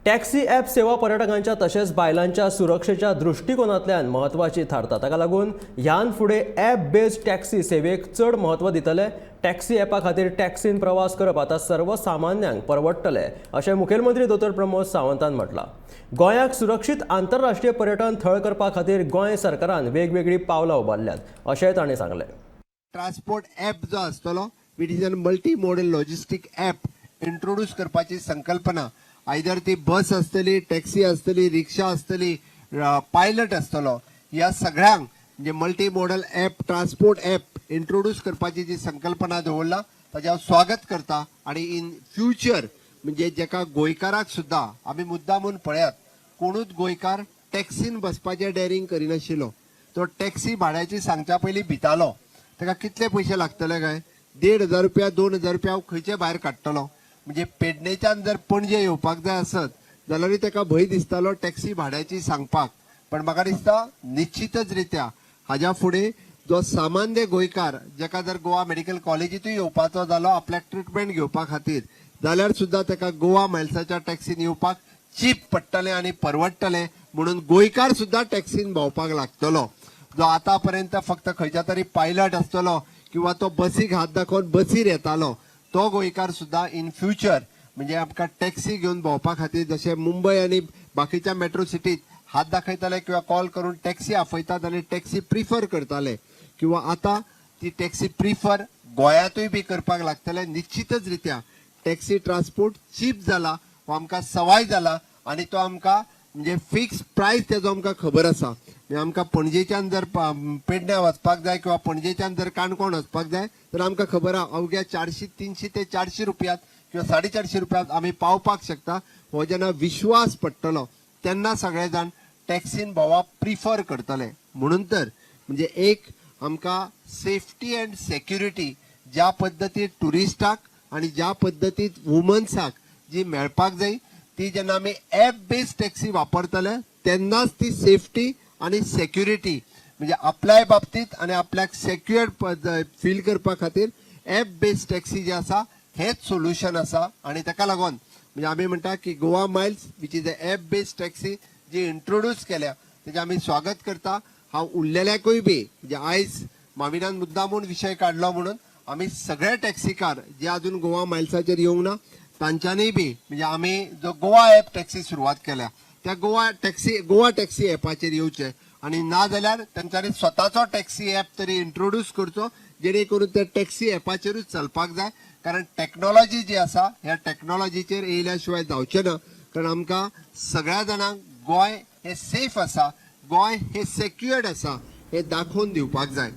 Taxi app सेवा पर्यटकांच्या तशेंच बायलांच्या सुरक्षेच्या दृश्टिकोनांतल्यान म्हत्वाची थारता. ताका लागून ह्यान फुडें ॲप बेज्ड टॅक्सी सेवेक चड म्हत्व दितले. टॅक्सी ॲपा खातीर टॅक्सीन प्रवास करप आतां सर्वसामान्यांक परवडटलें, अशें मुखेलमंत्री दोतोर प्रमोद सावंतान म्हटलां. गोंयाक सुरक्षीत आंतरराष्ट्रीय पर्यटन थळ करपा खातीर गोंय सरकारान वेगवेगळीं पावलां उबारल्यांत, अशेंय तांणी सांगलें. ट्रान्सपोर्ट ॲप जो आसतलो, which is an multi modal logistic app introduce करपाची संकल्पना. आयदर ती बस आसतली, टॅक्सी आसतली, रिक्षा आसतली, पायलट आसतलो, ह्या सगळ्यांक म्हणजे multi modal app, transport app introduce करपाची जी संकल्पना दवरला, ताजें हांव स्वागत करता. आनी इन फ्युचर म्हणजे जेका गोंयकाराक सुद्दां आमी मुद्दामून पळयात, कोणूच गोंयकार टॅक्सीन बसपाचें डेरिंग करिनाशिल्लो. तो टॅक्सी भाड्याची सांगच्या पयलीं भितालो, ताका कितले पयशे लागतले काय, 1500 रुपया, 2000 रुपया हांव खंयचे भायर काडटलो? म्हणजे पेडणेच्यान जर पणजे येवपाक जाय आसत जाल्यारूय ताका भंय दिसतालो टॅक्सी भाड्याची सांगपाक. पण म्हाका दिसता, निश्चितच रित्या हाज्या फुडें जो सामान्य गोंयकार, जेका जर गोवा मेडिकल कॉलेजींतूय येवपाचो जालो आपल्याक ट्रिटमेंट घेवपा खातीर, जाल्यार सुद्दां ताका गोवा मायल्साच्या टॅक्सीन येवपाक चीप पडटलें आनी परवडटलें. म्हणून गोंयकार सुद्दां टॅक्सीन भोंवपाक लागतलो, जो आतापर्यंत फक्त खंयच्या तरी पायलट आसतलो किंवा तो बसीक हात दाखोवन बसीर येतालो, तो गोंयकार सुद्दां इन फ्युचर म्हणजे आमकां टॅक्सी घेवन भोंवपा खातीर, जशें मुंबय आनी बाकीच्या मेट्रो सिटीत हात दाखयताले किंवा कॉल करून टॅक्सी आपयतात आनी टॅक्सी प्रिफर करताले, किंवा आतां ती टॅक्सी प्रिफर गोंयांतूय बी करपाक लागतले. निश्चितच रित्या टॅक्सी ट्रान्सपोर्ट चीप जाला, हो आमकां सवाय जाला आनी तो आमकां म्हणजे फिक्स प्रायस तेजो आमकां खबर आसा. म्हणजे आमकां पणजेच्यान जर पेडण्यां वचपाक जाय किंवा पणजेच्यान जर काणकोण वचपाक जाय तर आमकां खबर आहा, अवघ्या 400, 300 ते 400 रुपयात किंवा 450 रुपयात आमी पावपाक शकता. हो जेन्ना विश्वास पडटलो, तेन्ना सगळे जाण टॅक्सीन भोंवप प्रिफर करतले. म्हणून तर म्हणजे एक आमकां सेफ्टी अँड सेक्युरिटी ज्या पद्दतीन ट्युरिस्टाक आनी ज्या पद्दतीन वुमन्साक जी मेळपाक जाय, ती जेन्ना आमी एप बेस्ड टॅक्सी वापरतले, तेन्नाच ती सेफ्टी आनी सेक्युरिटी, म्हणजे आपल्याय बाबतीत आनी आपल्याक सेक्युअर्ड फील करपा खातीर एप बेस्ड टॅक्सी जी आसा, हेच सोल्युशन आसा. आनी ताका लागून म्हणजे आमी म्हणटा की Goa miles, which is a app based taxi ji introduce केल्या, तेजें आमी स्वागत करता. हांव उरलेल्याकूय बी, म्हणजे आयज माविनान मुद्दामून विशय काडलो म्हणून, आमी सगळे टॅक्सीकार जे अजून गोवा मायल्साचेर येवंक ना, तांच्यांनी बी म्हणजे आमी जो गोवा एप टॅक्सी सुरवात केल्या, त्या गोवा टॅक्सी एपाचेर येवचे आनी ना जाल्यार तांच्यांनी स्वताचो टॅक्सी एप तरी इंट्रोड्यूस करचो, जेणे करून त्या टॅक्सी एपाचेरूच चलपाक जाय. कारण टॅक्नॉलॉजी जी आसा, ह्या टॅक्नॉलॉजीचेर येयल्या शिवाय जावचें ना. कारण आमकां सगळ्या जाणांक गोंय हें सेफ आसा, गोंय हें सेक्युअर्ड आसा, हें दाखोवन दिवपाक जाय.